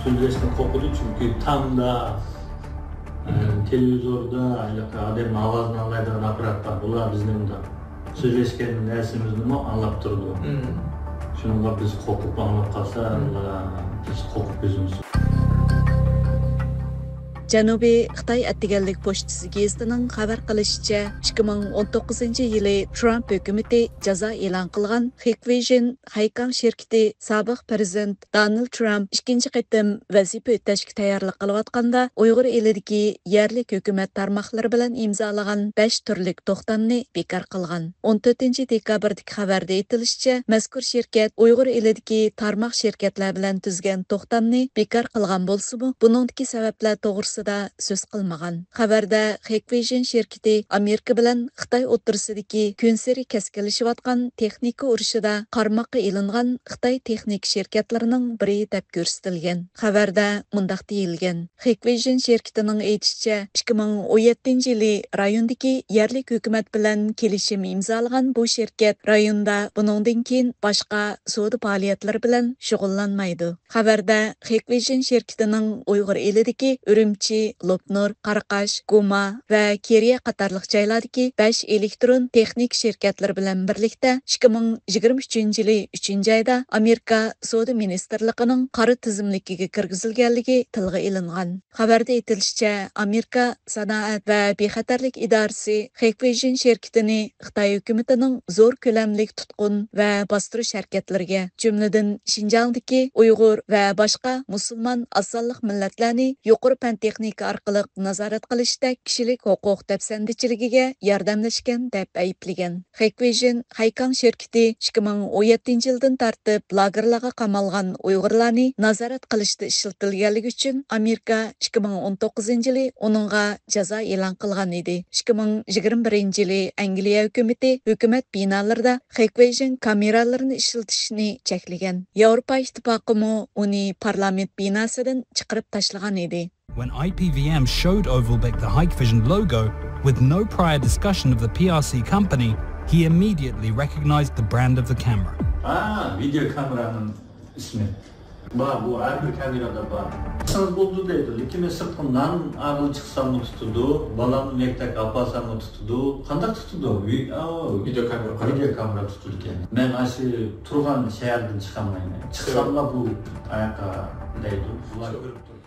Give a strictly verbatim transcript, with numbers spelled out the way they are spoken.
سۆزلەشتىن قورقىدۇ، چۈنكى تامدا، ئە، تېلېۋىزوردا ھېلىقى ئادەمنىڭ ئاۋازىنى ئاڭلايدىغان ئاپپارات بار. بۇلار بىزنى ئۇنداق سۆزلەشكەن نەرسىمىزنىمۇ ئاڭلاپ تۇرىدۇ. شۇنىڭغا بىز قورقۇپ ئاڭلاپ قالسا، بىز قورقۇپ ئۆزىمىز. جەنۇبىي خىتاي ئەتىگەنلىك پوچتىسى گېزىتىنىڭ خەۋەر قىلىشىچە، ئىككى مىڭ ئون توققۇزىنچى يىلى ترامپ ھۆكۈمىتى جازا ئېلان قىلغان خېكۋېيژىن خەيكاڭ شىركىتى سابىق پىرېزىدېنت دونالد ترامپ ئىككىنچى قېتىم ۋەزىپە ئۆتەشكە تەييارلىق قىلىۋاتقاندا، ئۇيغۇر ئېلىدىكى يەرلىك ھۆكۈمەت تارماقلىرى بىلەن ئىمزالىغان بەش تۈرلۈك توختامنى بىكار قىلغان. ئون تۆتىنچى دېكابىردىكى خەۋەردە ئېيتىلىشىچە، مەزكۇر شىركەت ئۇيغۇر ئېلىدىكى تارماق شىركەتلەر بىلەن تۈزگەن توختامنى بىكار قىلغان بولسىمۇ، بۇنىڭدىكى سەۋەبلەر توغرىسىدا سۆز قىلمىغان. خەۋەردە خېكۋېيژىن شىركىتى ئامېرىكا بىلەن خىتاي ئوتتۇرىسىدىكى كۈنسېرى كەسكىنلىشىۋاتقان تېخنىكا ئۇرۇشىدا قارماققا ئېلىنغان خىتاي تېخنىكا شىركەتلىرىنىڭ بىرى دەپ كۆرسىتىلگەن. خەۋەردە مۇنداق دېيىلگەن: خېكۋېيژىن شىركىتىنىڭ ئېيتىشىچە، ئىككى مىڭ ئون يەتتىنچى يىلى رايوندىكى يەرلىك ھۆكۈمەت بىلەن كېلىشىم ئىمزالىغان بۇ شىركەت رايوندا بۇنىڭدىن كېيىن باشقا سودا پائالىيەتلىرى بىلەن شۇغۇللانمايدۇ. خەۋەردە خېكۋېيژىن شىركىتىنىڭ ئۇيغۇر ئېلىدىكى ئۈرۈمچى، لوپنۇر، قاراقاش، گۇما ۋە كېرىيە قاتارلىق جايلاردىكى بەش ئېلېكترون تېخنىكا شىركەتلىرى بىلەن بىرلىكتە ئىككى مىڭ يىگىرمە ئۈچىنچى يىلى ئۈچىنچى ئايدا ئامېرىكا سودا مىنىستىرلىقىنىڭ قارا تىزىملىكىگە كىرگۈزۈلگەنلىكى تىلغا ئېلىنغان. خەۋەردە ئېيتىلىشىچە، ئامېرىكا سانائەت ۋە بىخەتەرلىك ئىدارىسى خېكۋېيژىن شىركىتىنى خىتاي ھۆكۈمىتىنىڭ زور كۆلەملىك تۇتقۇن ۋە باستۇرۇش ھەرىكەتلىرىگە، جۈملىدىن شىنجاڭدىكى ئۇيغۇر ۋە باشقا مۇسۇلمان ئاز سانلىق مىللەتلەرنى يۇقىرى پەن تېخنىكا ئارقىلىق نازارەت قىلىشتەك كىشىلىك ھوقۇق دەپسەندىچىلىكىگە ياردەملەشكەن دەپ ئەيىبلىگەن. خېكۋېيژىن خەيكاڭ شىركىتى ئىككى مىڭ ئون يەتتىنچى يىلدىن تارتىپ لاگېرلارغا قامالغان ئۇيغۇرلارنى نازارەت قىلىشتا ئىشلىتىلگەنلىكى ئۈچۈن ئامېرىكا ئىككى مىڭ ئون توققۇزىنچى يىلى ئۇنىڭغا جازا ئېلان قىلغان ئىدى. ئىككى مىڭ يىگىرمە بىرىنچى يىلى ئەنگلىيە ھۆكۈمىتى ھۆكۈمەت بىنالىرىدا خېكۋېيژىن كامېرالىرىنى ئىشلىتىشنى چەكلىگەن. ياۋروپا ئىتتىپاقىمۇ ئۇنى پارلامېنت بىناسىدىن چىقىرىپ تاشلىغان ئىدى. When I P V M showed Ovalbek the Hikvision logo, with no prior discussion of the P R C company, he immediately recognized the brand of the camera. ھا، ۋىدېو كامېرانىڭ ئىسمى. بار، بۇ ھەر بىر كامېرادا بار. سىڭىز بولىدۇ دەيدۇ، لېكىن مەن سىرتقا نان ئالغىلى چىقساممۇ تۇتىدۇ، بالامنى مەكتەپكە ئاپارساممۇ تۇتىدۇ. قانداق تۇتىدۇ؟ ۋى-، ئاۋۇ، ۋىدېو كامېرا قاراپ. ۋىدېو كامېرا تۇتىدىكەن. مەن ئاشۇ تۇرغان شەھەردىن چىقالمايمەن. چىقساملا بۇ ئاياققا دەيدۇ. بۇلار كۆرۈپ تۇرىدۇ.